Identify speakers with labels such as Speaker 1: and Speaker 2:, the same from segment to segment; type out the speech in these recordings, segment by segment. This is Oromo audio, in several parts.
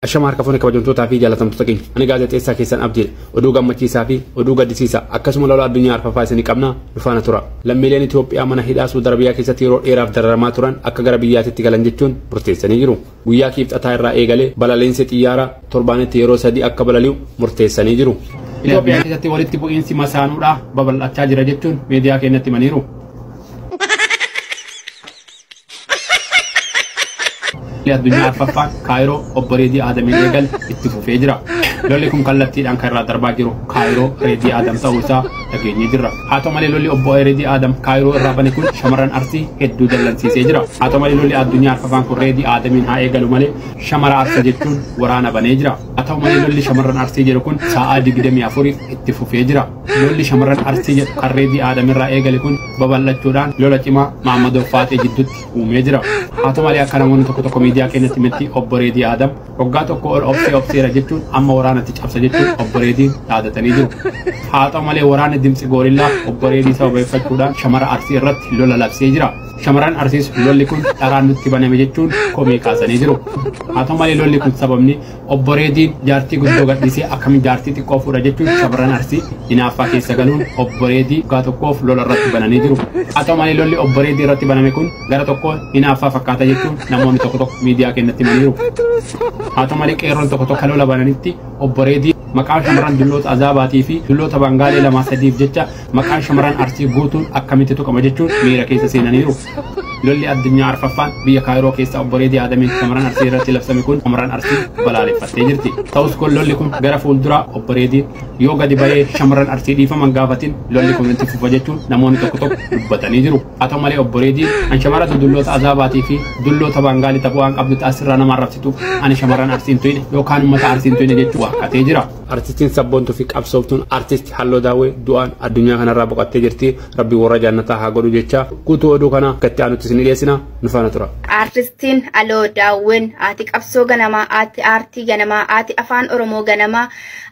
Speaker 1: Ashama harka fuune kabajamtootaa fi jaalatamtoota keenya. Ani gaazexeessaa keessan Abdiidha. Oduu gammachiisaa fi oduu gaddisiisaa akkasuma lola addunyaa arfaffaa isinii qabna nu faana tura. Lammiileen Itoophiyaa mana hidhaa Suudi Arabiyaa keessatti yeroo dheeraaf dararamaa turan akka gara biyyaatitti galan jechuun murteessanii jiru. Guyyaa Kibxataa irraa eegalee balaliinsi xiyyaaraa torbaanitti yeroo 3 akka balali'u murteessanii jiru. Itoophiyaa keessatti walitti bu'iinsi masaanuudhaa babal'achaa jira jechuun miidiyaa keenyatti himaniiru. Addunyaa arfaffaan Kaayiroo obbo Reedii Aadamiin eegale itti fufee jira. Lolli kun kallattiidhaan kan irraa darbaa jiru Kaayiroo Reedii Aadam ta'uu isaa dhageenyee jirra. Haa ta'u malee lolli obbo Reedii Aadam Kaayiroo irraa bane kun shamarran Arsii hedduu dallansiisee jira. Haa ta'u malee lolli addunyaa arfaffaan kun Reedii Aadamiin haa eegalu malee shamara Arsii jechuun waraana banee jira. Haa ta'u malee lolli shamarran Arsii jedhu kun sa'aa 24 itti fufee jira. Lolli shamarran Arsii jedhu kan Reedii Aadam irraa eegale kun babal'achuudhaan lola cimaa Maammadoo Faaxee jidduutti uumee jira. Haa ta'u malee akka namoonni tokko tokko miidiyaa keenyatti himetti obbo Reedii Aadam waggaa tokko ol obsee obseera jechuun amma waraanatti cabsa jechuun obbo Reediin dhaadatanii jiru. Haa ta'u malee waraanni Dimtsi Goorillaa obbo Reedii sababeeffachuudhaan shamara Arsii irratti lola labsee jira. Shamarran Arsiis lolli kun dharaan nutti baname jechuun komee kaasanii jiru. Haa ta'u malee lolli kun sababni obbo Reediin jaartii guddoo gadhiisee akkamiin jaartii xiqqoo fuudha jechuun shamarran Arsii hinaaffaa keessa galuun obbo Reedii waggaa tokkoof lola irratti bananii jiru. Haa ta'u malee lolli obbo Reedii irratti baname kun gara tokkoon hinaaffaa fakkaata jechuun namoonni tokko tokko miidiyaa keenyatti himaniiru. Haa ta'u malee qeerroon tokko tokko lola bananitti obbo Reedii maqaa shamarran dulloota Azaabaatii fi dulloota Bangaalee 2-3 jecha maqaa shamarran Arsii guutuun akkamitti tuqama jechuun miira keessa seenaniiru. Lolli addunyaa arfaffaan biyya Kaayiroo keessa obbo Reedii Aadamiin shamarran Arsii irratti labsame kun shamarran Arsii balaaleffattee jirti. Ta'us kun lolli kun gara fuulduraa obbo Reediin yoo gadi ba'ee shamarran Arsii dhiifaman gaafatin lolli kun itti fufa jechuun namoonni tokko tokko dubbatanii jiru. Haa ta'u malee obbo Reediin an shamara dulloota Azaabaatii fi dulloota Bangaalii ta'uu waan qabdutti asirraa nama arrabsitu ani shamarran Arsii hin tuyne yookaan uummata Arsii hin tuyne jechuun waakkatee jira. Artistiin sabboontuu fi qabsooftuun artist Halloo Daawwee du'aan addunyaa kanarraa boqottee jirti. Rabbi warra jannataa haa godhu jecha guutuu oduu kana gatti aanutti isin dhiyeessina nu faana tura.
Speaker 2: Artistiin Halloo Daawween haati qabsoo ganamaa, haati aartii ganamaa, haati afaan Oromoo ganamaa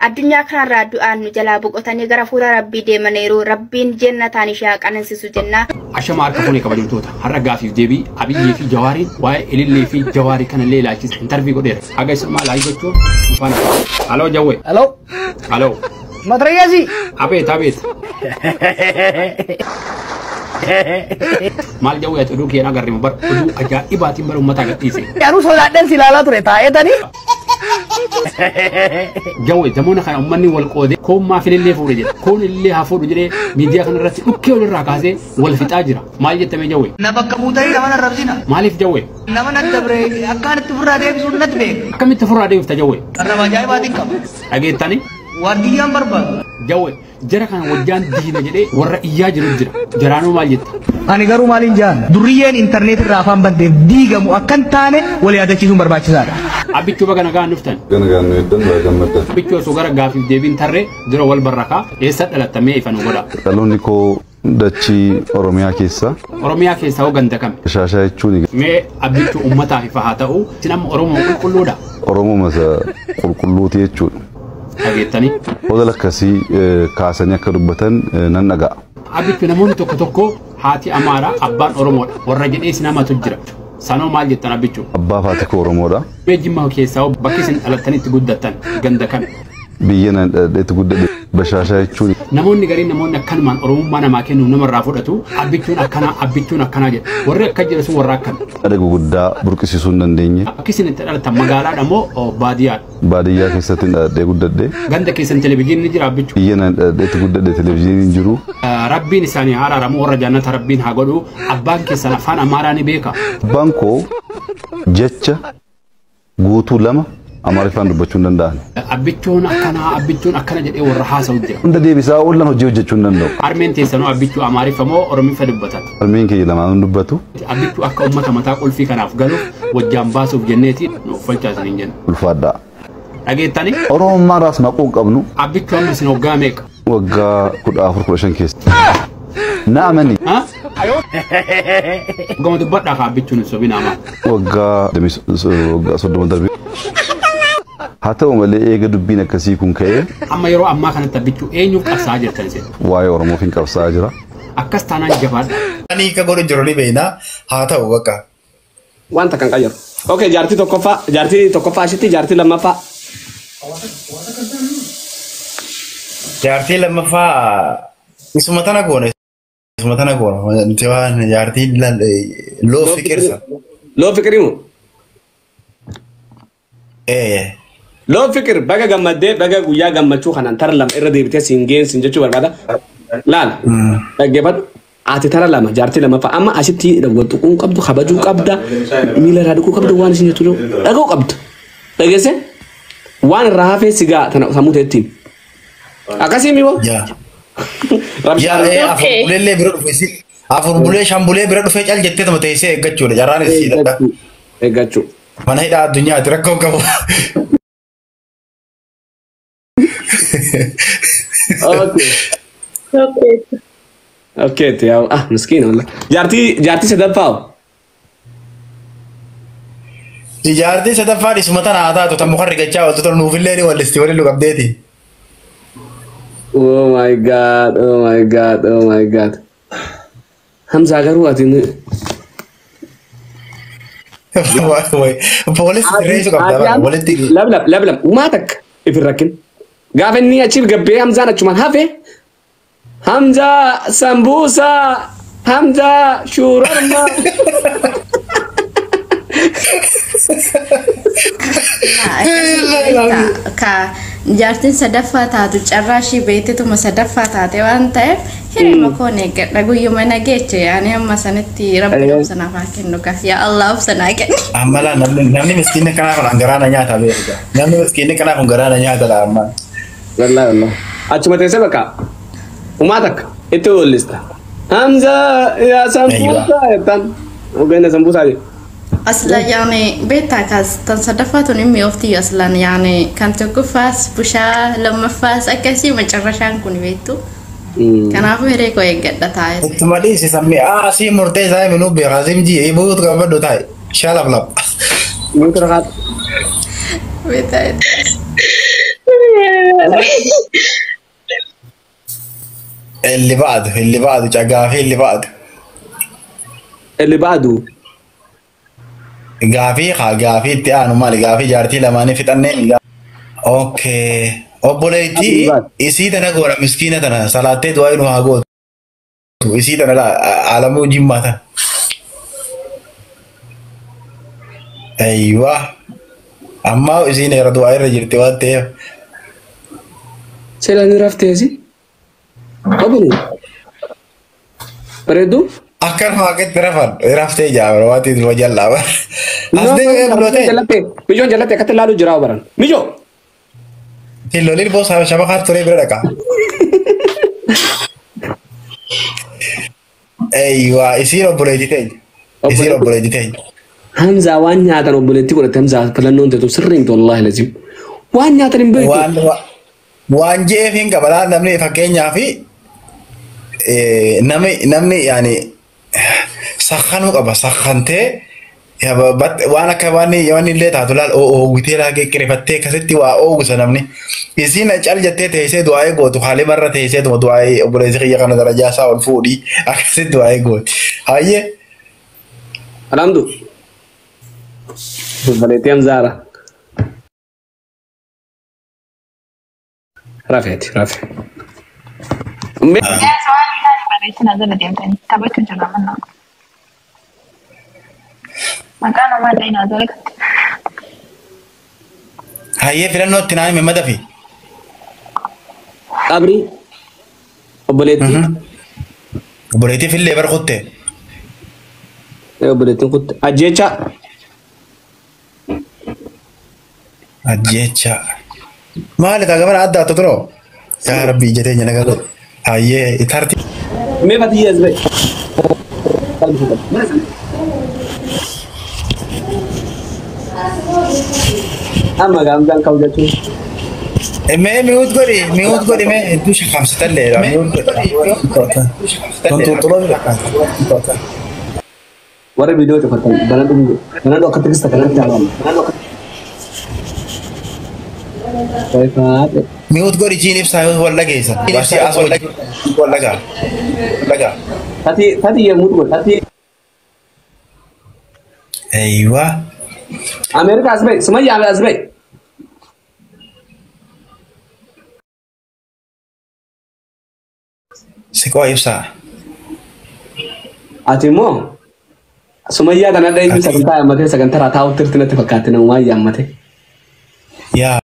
Speaker 2: addunyaa kanarraa du'aan nu jalaa boqotanii gara fuula Rabbii deemaniiru. Rabbiin jannataan ishee haa qanansiisu jenna.
Speaker 1: Ashama harka fuunee kabajamtoota har'a gaafiif deebii Abiyyii fi Jawaariin waa'ee Ilillee fi Jawaarii kanallee ilaalchise intarvii godheera. Haga isa maal laayii gochuun nu faana tura. Aloo Jawwee.
Speaker 3: Hello.
Speaker 1: Aloo.
Speaker 3: Matrayasi.
Speaker 1: Abeet abeet. Maal Jawwee ati oduu kee agarre bar oduu ajaa'ibaatiin bara uummataa gadhiise.
Speaker 3: Anuu sodaadhaan si ilaalaa ture taa'eetanii.
Speaker 1: Jawwee zamoona kana uummanni wal qoodee koon maaf ilillee fuudhe jedha. Koon ilillee haa fuudhu jedhee miidiyaa kanarratti dhukkee walirraa kaasee wal fixaa jira. Maal jettamee Jawwee?
Speaker 4: Na bakka buutanii nama na rabsina.
Speaker 1: Maaliif Jawwee?
Speaker 4: Nama na dabre akkaan itti ofirraa deebisuun natti beeka.
Speaker 1: Akkamitti ofirraa deebifta Jawwee?
Speaker 4: Arraba ajaa'ibaatiin qaba.
Speaker 1: Dhageettanii?
Speaker 4: Waardiyyaan barbaadu.
Speaker 1: Jawwee jara kana wajjaan diina jedhee warra iyyaa jiru jira. Jaraanuu maal jetta?
Speaker 4: Ani garuu maaliin jaan? Durriyyeen intarneet irraa afaan banteef diigamu akkan taane wal yaadachiisuun barbaachisaadha.
Speaker 1: Abbichuu baga nagaan dhuftan.
Speaker 5: Baga nagaan nu eegdan baga gammaddan.
Speaker 1: Abbichuu osoo gara gaafiif deebiin tarree dura wal barrakaa eessa dhalattamee ifa nu godha.
Speaker 5: Dhaloonni koo dachii Oromiyaa keessa.
Speaker 1: Oromiyaa keessa hoo ganda kami?
Speaker 5: Shaashaa jechuun.
Speaker 1: Mee Abbichuu uummataaf ifa haa ta'u isin amma Oromoo qulqulluudha.
Speaker 5: Oromoo masa qulqulluuti jechuudha.
Speaker 1: Dhageettanii?
Speaker 5: Odol akkasii kaasanii akka dubbatan nan dhaga'a.
Speaker 1: Abbichuu namoonni tokko tokko haati Amaaraa abbaan Oromoodha warra jedhee isin hamatu jira. Sanoo maal jettan Abbichuu?
Speaker 5: Abbaa fi haati koo Oromoodha.
Speaker 1: Mee Jimma keessaa hoo bakki isin dhalattanii itti guddattan ganda kami?
Speaker 5: Biyya nan dhaladheetti guddadhe Bashaashaa jechuun.
Speaker 1: Namoonni gariin namoonni akkanumaan Oromummaa namaa kennuuf namarraa fudhatu Abbichuun akkanaa Abbichuun akkanaa jedha. Warri akka jedhu sun warra akkami?
Speaker 5: Yaada guguddaa burqisiisuu hin dandeenye.
Speaker 1: Bakki isin itti dhalattan magaalaadha moo baadiyyaadha?
Speaker 5: Baadiyyaa keessatti dhaladhee guddadhe.
Speaker 1: Ganda keessan televizyiinni ni jira Abbichuu?
Speaker 5: Biyya nan dhaladheetti guddadhe televizyiiniin hin jiru.
Speaker 1: Rabbiin isaanii haa araaramu warra jannata Rabbiin haa godhu. Abbaan keessan afaan Amaaraa ni beeka?
Speaker 5: Abbaan koo jecha guutuu lama Amaariffaan dubbachuu hin danda'an.
Speaker 1: Abbichuun akkanaa Abbichuun akkana jedhee warra haasa'u jira.
Speaker 5: Hunda deebisaa oolan hojii hojjechuu hin danda'u.
Speaker 1: Harmeen teessanoo Abbichuu Amaariffa moo Oromiffa dubbatan?
Speaker 5: Harmeen kiyya lamaanuu dubbatu.
Speaker 1: Abbichuu akka uummata mataa qulfii kanaaf galuuf wajjaan baasuuf jenneeti nu uffalchaa isiniin jenna.
Speaker 5: Ulfaadhaa.
Speaker 1: Dhageettanii?
Speaker 5: Oromummaa irraas maquu hin qabnu.
Speaker 1: Abbichuu amma isin waggaa meeqa?
Speaker 5: Waggaa 14-15 keessa. Na amani.
Speaker 1: Ha? Gama dubbadhaa kaa Abbichuun hin sobin amaa.
Speaker 5: Waggaa 30 darbe. Haa ta'u malee eega dubbiin akkasii kun ka'ee.
Speaker 1: Amma yeroo ammaa kanatti Abbichuu eenyuuf qabsaa'aa jirtan isin?
Speaker 5: Waa'ee Oromoof hin qabsaa'aa jira.
Speaker 1: Akkas taanaan jabaadha.
Speaker 6: Ani akka godhu jiru ni beekna. Haa ta'u bakka.
Speaker 7: Wanta kan qayyaru.
Speaker 6: Okay, jaartii tokkoffaa ashitti, jaartii lammaffaa.
Speaker 7: Jaartii lammaffaa isuma tana goone. Isuma tana goone. Wanti waan jaartii loo fiqirsa.
Speaker 6: Loo fiqiri moo?
Speaker 7: Ee.
Speaker 6: Loo fikir baga gammaddee, baga guyyaa gammachuu kanaan tara lama irra deebitee siin geensin jechuu barbaada. Laala. Dhaggeeffadhu. Ati tara lama jaartii lammaffaa amma asitti tuquu qabdu, kabajuu qabda, miila irraa dhiquu qabda, waan isin jettu dhaga'uu qabda. Dhageesse waan irraa hafee sigaa tana sammuu teettiin. Akkasii mi boo?
Speaker 7: Yaa. Yaa, afur buleellee bira dhufe si. Afur bulee shan bulee bira dhufee cal jettee tuma teessee eeggachuudha. Carraan isiidha.
Speaker 6: Eeggachuu.
Speaker 7: Mana hidhaa addunyaati rakkoo qabu.
Speaker 6: Okay. Okay, yaa ah miskiina wallah. Jaartii sadaffaa.
Speaker 7: Jaartii sadaffaan isuma tana haa taatu, tan muka rigachaa ooltu tana nuufillee ni wallisti waliin qabdeeti.
Speaker 6: Oh my God, oh my God, oh my God. Hamza garuu ati
Speaker 7: Poolisii sirreessuu qabda walitti.
Speaker 6: Lab lab lab umaa takka if hin rakkin. Gaafa inni achi gabbee Hamzaan achumaan hafe, Hamza sambuusa, Hamza shuurarma.
Speaker 8: Ka jaartiin sadaffaa taatu carraa ishii beektetuma sadaffaa taate waan ta'eef hirima koon eeggadha, guyyuma nageeche yaani hamma sanitti rabbi obsanaaf haa kennu ka, yaa Allah obsanaa kenni.
Speaker 7: Amma laa namni miskiinni kanaa kun garaa na nyaata beekta. Namni miskiinni kanaa kun garaa na nyaata laa amma.
Speaker 6: Wallahi wallahi. Achuma teessee bakka umaa takka itti oolista. Hamza yaa sambuusa jettaan. Ogeenya sambuusaa jedhu.
Speaker 8: Asla yaani beektaa kaas tan sadaffaa tun hin mi'oofti, aslan yaani kan tokkoffaas bushaa, lammaffaas akkasii, macarrashaan kun beektu. Kanaafuu hiree koo eeggadha taa'ee.
Speaker 7: Ittuma dhiisi sammee asii murtee isaa himinuu beekaa simjii buutu qabadhu taa'e shalaf laf.
Speaker 6: Buutu rakaat.
Speaker 8: Beektaa.
Speaker 7: اللي بعده، اللي بعده gaafii اللي بعده.
Speaker 6: اللي بعده.
Speaker 7: Gaafii haa gaafii itti aanu maali? Gaafii jaartii lamaanii fixannee. Okay. Obboleettii isii tana goona, miskiina tana salaattee du'aa nu haa gootu. Isii tana alamuu jimmaa tana. Aywa. Amma isiin era du'aa irra jirti waan ta'eef.
Speaker 6: Sila ni rafteesi. Obbo. Bareedduu.
Speaker 7: Akkanuma akkatti rafan raftee jaabara waan ta'eef dura jallaa bara. As deemee buloote.
Speaker 6: Mijoon jalatti akkatti ilaaluu jira baran. Mijoo.
Speaker 7: Loliin boosa shabakaa turee bira dhaqa. Eeywa, isiin obboleettii teenya. Isiin obboleettii teenya.
Speaker 6: Hamzaa waan nyaatan obboleettii godhate. Hamzaa filannoon teetu sirrii miti wallaahi lazim. Waan nyaatan hin beektu.
Speaker 7: Waan je'eef hin qaba namni, fakkeenyaaf namni yaani sakkanuu qaba, sakkantee waan akka waan illee taatu laal oowwitee laa qeqqerefattee akkasitti waa oowwisa namni. Isiin cal jettee teessee du'aa'ee gootu, haalimarra teessee tuma du'aa'ee obboleessi kiyya kana darajaa isaa ol fuudhii akkasitti du'aa'ee gooti. Hayyee.
Speaker 6: Alhamdu. Obboleettii Hamzaara. Rafeeti rafe.
Speaker 9: Waan taane barreessina jala deemtanii taphachuu jirra mannaa. Maqaan namaa illee naa jala.
Speaker 7: Hayyee, filannoo itti naa hime madafi.
Speaker 6: Qabrii. Obboleettii.
Speaker 7: Obboleettii fillee bara kutte.
Speaker 6: Obboleettiin kutte. Ajjeecha.
Speaker 7: Ajjeecha. Maali taa gamana adda adda turoo? Yaa Rabbi ija teenya naga godhu. Hayyee tarti.
Speaker 6: Mee fatii as ba'e. Amma gaamsaan ka'u jechuun.
Speaker 7: Mee mute godhi, mute godhi, mee hedduu shakkamsitallee mute godhi. Tuntuuxuloo fakkaata.
Speaker 6: Warra viidiyoo cufatan banadhu banadhu, akka tikista kanatti haalamu.
Speaker 7: Mute godhi, jiin ibsaa yoo wal dhageessan. Ibsaa as wal dhagaa. Dhagaa.
Speaker 6: Tati tati yemmuu godhi tati.
Speaker 7: Eeywa.
Speaker 6: Ameerikaa as bahi. Sumayyaa as bahi.
Speaker 7: Siqoo ibsaa.
Speaker 6: Ati immoo Sumayyaa kana dhayyu sagantaa yaammatee sagantaa taa'utti irratti natti fakkaate namumaa yaammatee.
Speaker 7: Yaa.